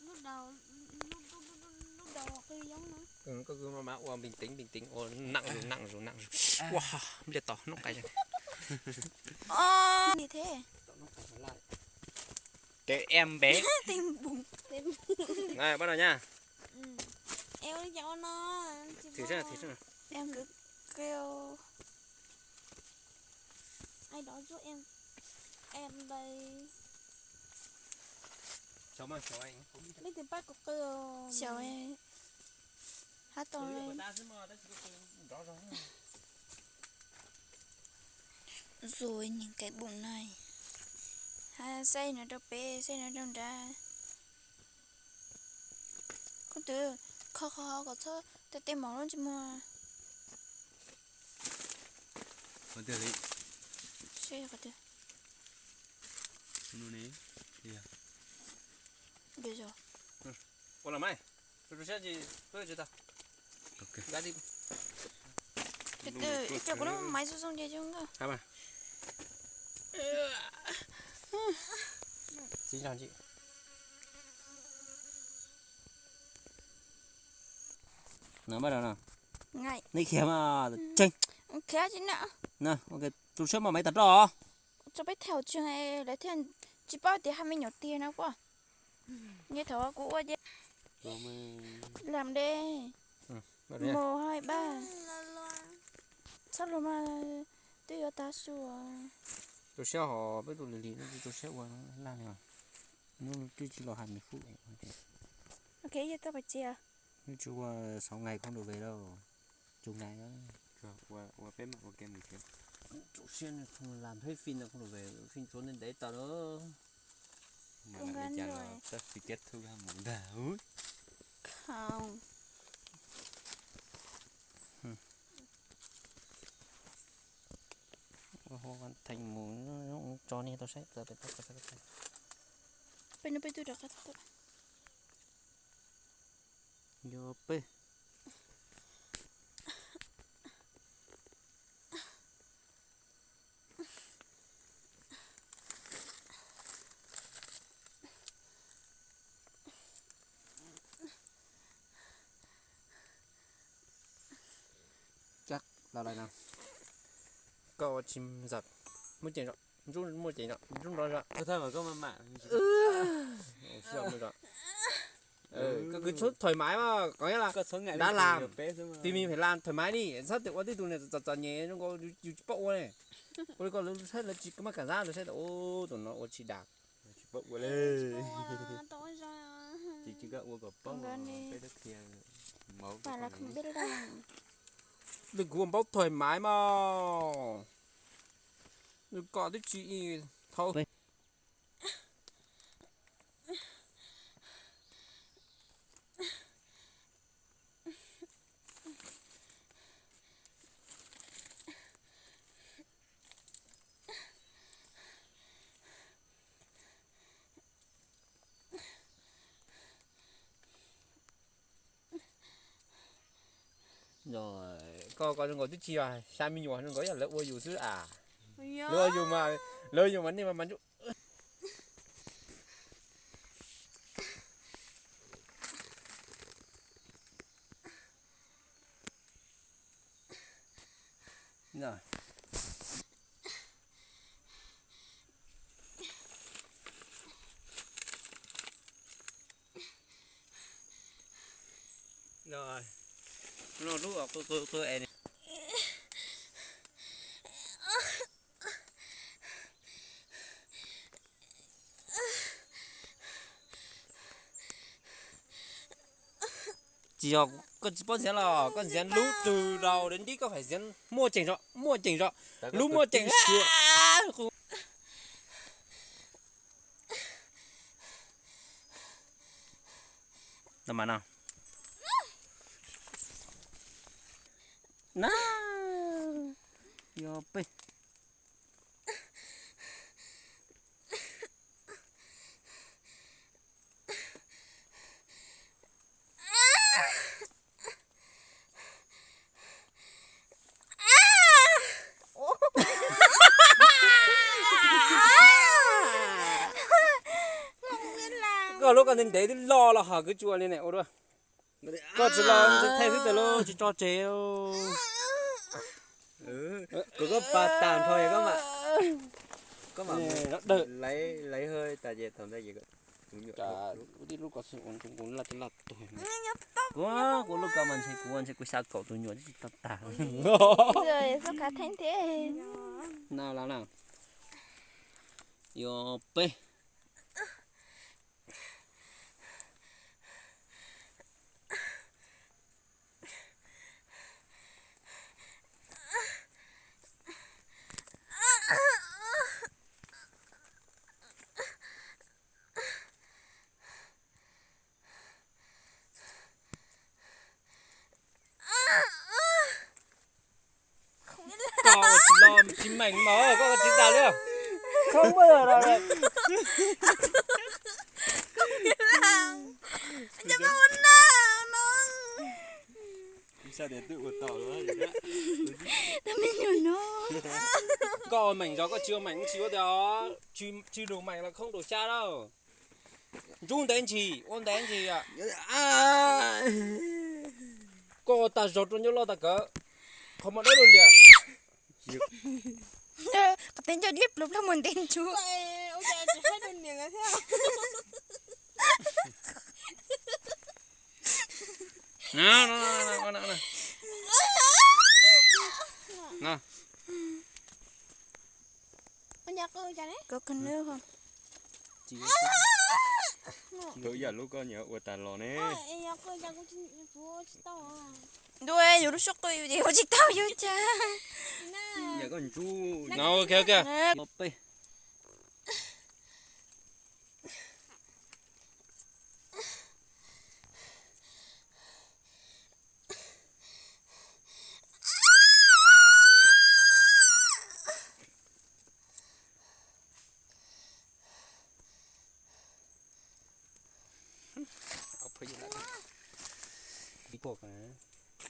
Lub đầu, lub, lub, lub, lub đầu qi giống nó. Koj cứ maj maj ua bình tĩnh, bình tĩnh, ua nặng zus, nặng zus, nặng zus. Ua, npliaj tau hnub qai. Ơ, gì thế? Để em bé. Tim bùng, tim bùng. Rồi, bắt đầu nha. Ừ. Em ơi, cháu nó, chị Thử xem, Bo. Thử xem nào. Em cứ kêu ai đó giúp em. Em đây. Cháu mà, cháu anh không biết. Biết tìm bắt của kêu. Cháu ấy. Hab tau. Zuag nyeem kev bum no, hab saib no rau pem, saib no rau nrad. Koj twb kho qhov hauv kom txhob tej tej mov lub ntsej muag. Qhov twg li? Seb qhov twg. Ua los mas, rau rau siab ces peb tsis tau. Ib co kuv lub maiv zoo zoo ces zoo nkauj. Txiv zog ntsim. No bắt đầu nào. Ngay. Nej khiav mas cheej. Khiav tsis na. Rau siab mas maiv tag roj. Tso peb thauj tseeg lawv thiaj tsis paub tias haj me nyuam tiag no kuj. Nce thaum kuv ua ces lam de. Mus hais baj. Txhob luag mas twb yuav tag su. Rau siab hos peb tus lim lim no rau siab ua laj li os. Hnub twb tsis los hais me hub. Ok, yog tau pais txias. Hnub tsis ua sáu ngày không được về đâu. Chục ngày đó. Ua peb mam ua ke mus thiab. Rau siab không làm hết phim đâu không được về, phim trốn nên để tao đó. Mà làm đi chả là sắp kết thúc ha mù đà ui. Không. Ua hua thành mù tso ni tau saib tau peb tau. Peb no peb twb rov qab tau. Yog peb. Tau lawm no. Koj ua tsis zam, muaj ceem zom, ntsub muaj ceem zom, ntsub nrov zom. Thawj mas koj maj mam. Koj kwv tshuav thoim maiv mas qhov nyob las, dav las, tij mi phem las thoim maiv ni, txhob tes ua tib tug niag txom txom nyem zoo nkaus yus tsis paub ua ne. Ua li koj lawv saib lawv tsis maj kam zab lawv saib tas ub tus no ua tsis das. Tsis paub ua li. Tsis tsis koj ua kom paub. Nws kuv ua npaub thoim maiv mas. Nws kom twb tsis thauj. Koj koj zoo nkaus twb tsis yog xya me nyuam, zoo nkaus yog lawv ua yus xwb as. Lawv ua yus mas, lawv ua yus mas nej mas mas ntsub. Lub qw qw qw es. Tsis yog koj tsis paub ntxiav los koj ntxiav lub twg rau deb ntib koj hais ntxiav muaj ceem zom, muaj ceem zom, lub muaj ceem. Tau mas no. Na, yog peb. Koj lub koj ntev ntev twb loj los hos kwv tsuas li ne ua dua. Koj tsis los thaij xwb tas lub tsis tso tseg. Kuv koj pas tas nrho koj mam, koj mam laiv hơi tas ces thaum ntawd tus nyuam. Ua tib lub koj xwb ua ntsoo kuv laj tib laj tuag. Kuv, kuv lub koj mas ntshe kuv ntshe kuv xya kaum tus nyuam tsis tau tag. Na la na. Yog peb. Koj ua tsis los tsis meem mas koj ua tsis tas li. Koj muaj. Koj ua meem zog koj tsis ua meem tsis ua tias tsis lus meem los khoob rau xya lawm. Ntsub ntev ntsis ua ntev ntsis. Koj ua tag zog rau nyob loj tag kawg. Qhov muag dawb lug liam. Qhov teb nco dib pluag pluag mus ntev ntsub. Koj yam lub koj nyiam ua tas los ne. Ntuj, yus lub suab qw yus ces ua tsis tau yus cas. Yam koj ntsub no, ok ok.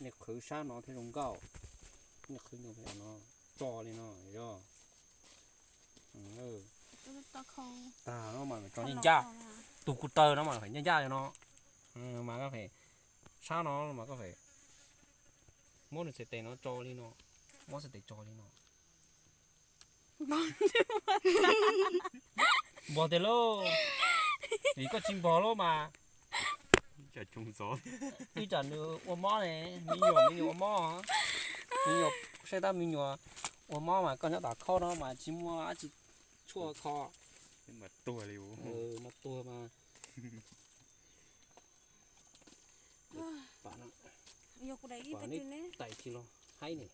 Nej qhwv sab no thiaj zoo nkauj. Nej qhwv no tso li no yog. Tag no mas tso ncaj ncaj. Tus kuv taw no mas ncaj ncaj li no. Mas koj phem sab no mas koj phem muab nws txhais tes no tso li no. Mob xwb tes tso li no. Npog tiag lauj. Vim koj tsis npog lauj mas. Ib tsam nws ua mob ne, me nyuam, me nyuam ua mob. Me nyuam, saib tab me nyuam ua mob mas koj nyob tom khob no mas tsis muaj dab tsi tshuaj kho. Mas tuag li. Mas tuag mas. Pam no, pam no tais tsis los haib ne.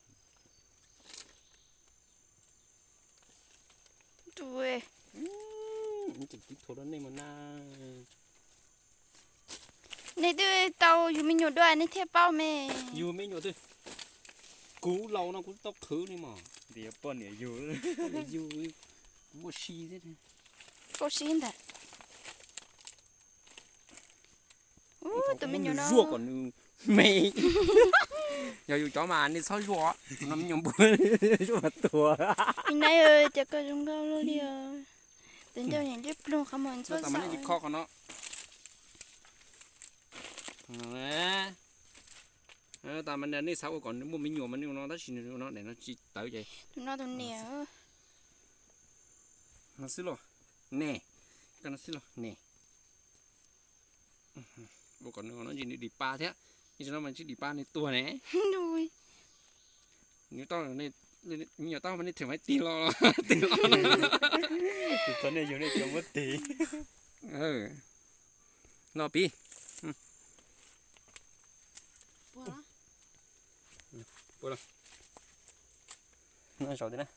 Tsis tib thuam rau nej mas na. Nej twb tau yug me nyuam dua nej thiaj paub me. Yug me nyuam twg? Kuv laus no kuv tau qhwv li mas. Poj niam yug, yug, kuv muaj si thiab. Koj si ntag. Tus me nyuam no zuaj kom nws me. Yog yus cov mas nej txhob zuaj, no me nyuam npua zuaj mas tuag. Nai, cas koj zoo nkauj luaj li os. Tus ncauj yeej liab ploog qhov muag ntxhua xaum. Tas mas nej xav ua kom nws muaj me nyuam mas nws ua no tab sis nws ua no daim no tsis tawv ces. Tus no tus niam. No xwb los ne, koj no xwb los ne. Ua kom nws ua no ntsis nws dim pa thiab, ib zaug no mas tsis dim pa nws tuag ne. Nws tau, me nyuam tau mas nej them maiv tig los, tig los. Tus txog nej yug nej cov muab tig. Los pib. Pua los. No zaum tiag na.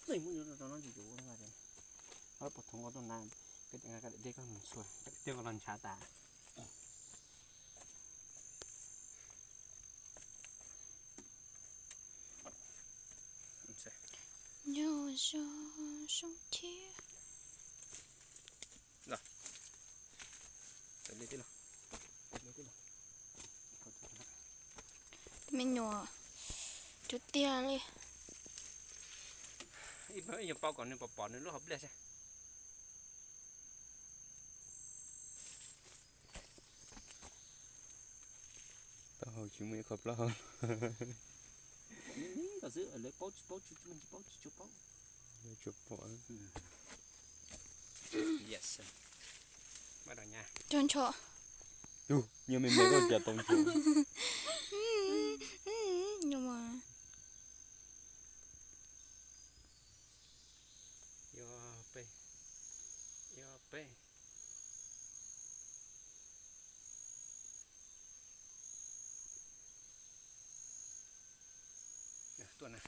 Muab rau no tsis yuav, ob lub pov thoob ua tuaj na, koj tias nqa koj daim tiab koj mus txhua, koj daim tiab koj los ntshav tas. Nyob zoo soob thiab. Me nyuam cuag tiag li. Ib nyuag paub kom nws pom pom nws lub hauv pliaj seb. Plaub hau tsis muaj ib qho plaub hau. Lawv paub tsis paub, tsis paub tsis tshua paub. Tsis paub. Cog ntsho. Yus, nyias me me koj cas tau ntsho. Yog peb, yog peb. Tuaj na.